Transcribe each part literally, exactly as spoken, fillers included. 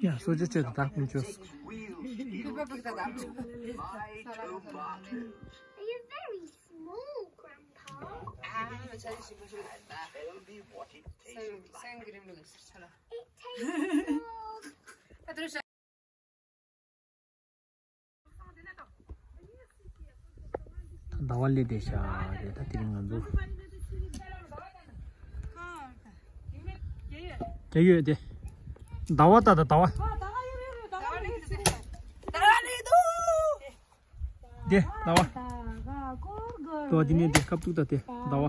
ཡ་སོ་ཅི་ཆེད་དུ་ད་ཀུན་ཅོས། ཟླ་བ་སླེབས་བསྡད་ཤག་རེད། ད་དེ་རིང་ང་ཚོ་རྒྱ་ཡོད་དེ། ཟླ་བ་ལྟ་ད་ཟླ་བ། དེ་ཟླ་བ། ཟླ་བ་འདི་ནས་དེ་ཁབ་ཏུ་ད་དེ་ཟླ་བ།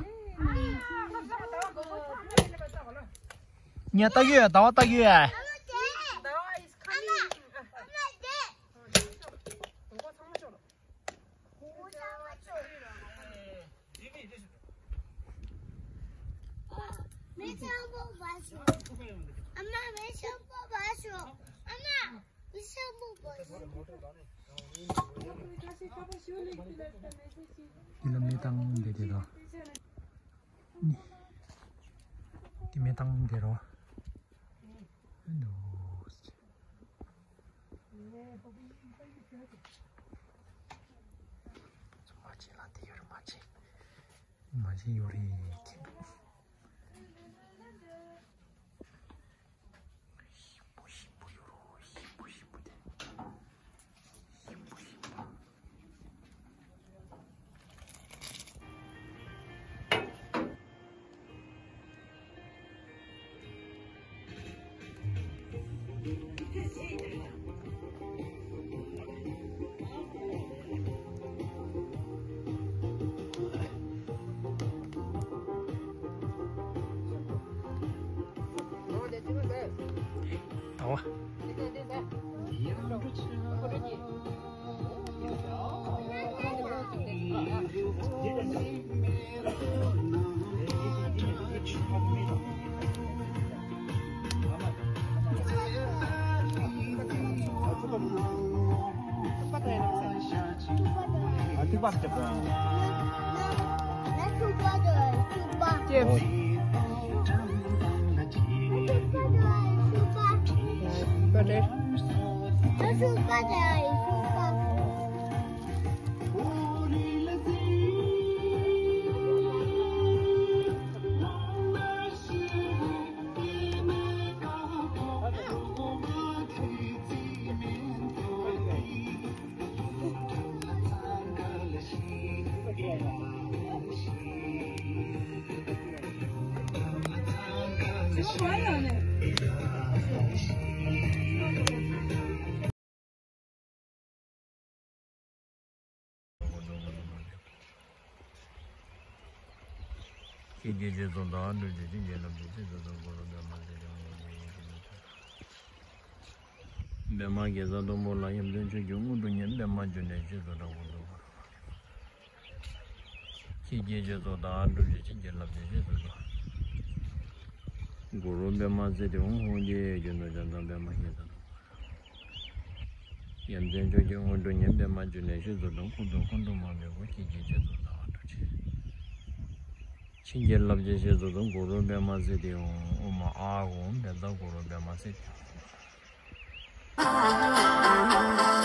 ཉ་ལྟ་གི་ཡོད། ཟླ་བ་ལྟ་གི་ཡོད། མེ་ཤམ་པོ་བ་ཤོ། ཨ་མ། མེ་ཤམ་པོ་བ་ཤོ། ཨ་མ། མེ་ཤམ་པོ་བ་ཤོ། འདི་ལ་མེ་བཏང་འདི་དེ་དང་། འདི་མེ་བཏང་འདི་རོ། ཨ་ནོ། མ་བྱེད་ལ་དེ་ཡོད་རེད། མ་བྱེད། མ་བྱེད་ཡོད་རེད། ཞིམ་པོ་ཞིམ་པོ་ཡོད་རོ། ཞིམ་པོ་ཞིམ་པོ་དེ། ཞིམ་པོ་ཞིམ་པོ། ཟླ་བ། ཐིགས་པ་ཐིགས་པ། ཐིགས་པ་ཐིགས་པ། ཁྱེད་ཀྱི་རྗེས་སུ་བདག་སྒྲུབ་ཀྱི་ཆོས་ཀྱི་ལམ་གྱི་ཆོས་སུ་གསུངས་པ་ལ་ལྡན་མ་ཟེར་ཏེ། འོང་བའི་ཡིད་ཀྱི་ལུས་ཐོབ། པདྨ་གེ་སར་སྡོང་པོ་ལ། ཡ་མཚན་མཆོག་གི་དངོས་གྲུབ་བརྙེས། པདྨ་འབྱུང་གནས་རྗེས་སུ་འབྲང་བར་འདུག་གོ། ཁྱེད་ཀྱི་རྗེས་སུ་བདག་སྒྲུབ་ཀྱི་ཆོས་ཀྱི་ལམ་གྱི་ཆོས་སུ་གསུངས། གུ་རུ་པདྨ་སིདྡྷི་ཧཱུྃ། ཧཱུྃ་དེ་ཡི་རྒྱུ་ནོར་ཞལ་མཚམས་པདྨ་གེ་སར། ཡ་མཚན་མཆོག་གི་དངོས་གྲུབ་བརྙེས། པདྨ་འབྱུང་གནས་རྗེས་སུ་འབྲང་། འཁོར་དང་འཁོར་དུ་མ་འབད་བར། ཁྱེད་ཀྱི་རྗེས་སུ་བདག་སྒྲུབ་ཀྱི། བྱིན་གྱིས་བརླབ་ཀྱི་རྗེས་སུ་འབྲང་། གུ་རུ་པདྨ་སིདྡྷི་ཧཱུྃ། ཨོཾ་ཨཱཿཧཱུྃ། བཛྲ་གུ་རུ་པདྨ་སིདྡྷི་ཧཱུྃ།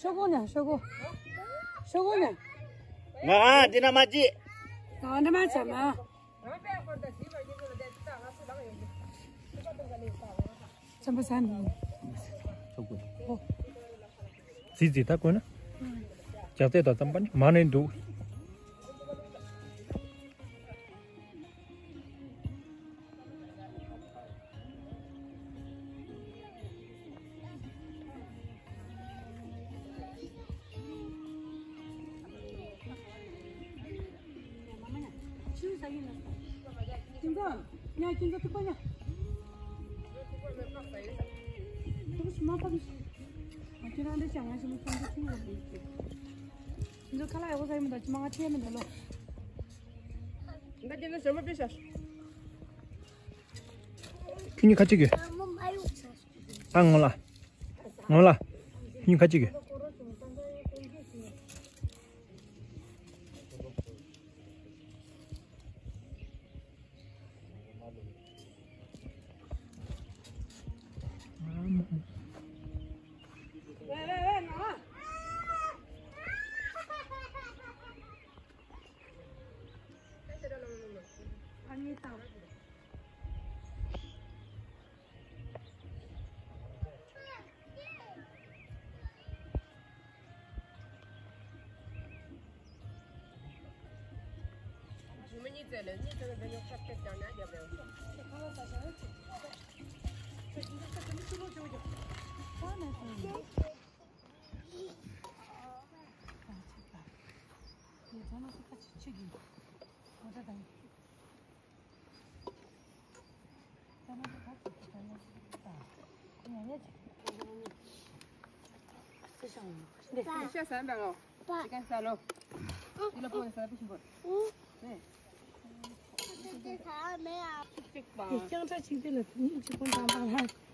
ཤོག་གུ་ནས་ཤོག་གུ། ཤོག་གུ་ནས། ང་ཨ་འདི་ན་མ་ཅི། ང་འདི་མ་ཚ་མ། ཚན་པ་ས་ནས། ཤོག་གུ། ཨོ། ཙི་ཙི་ད་དགོས་ན། ལྕགས་རྩེ་དང་ཙམ་པ་ནི་མ་ནས་འདུག་ཁྱོད་གཉིས་ཁ་ཅིག་གི། ཨ་ངོ་ལ། ངོ་ལ། ཁྱོད་གཉིས་ཁ་ཅིག་གི།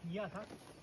ཡ་ད།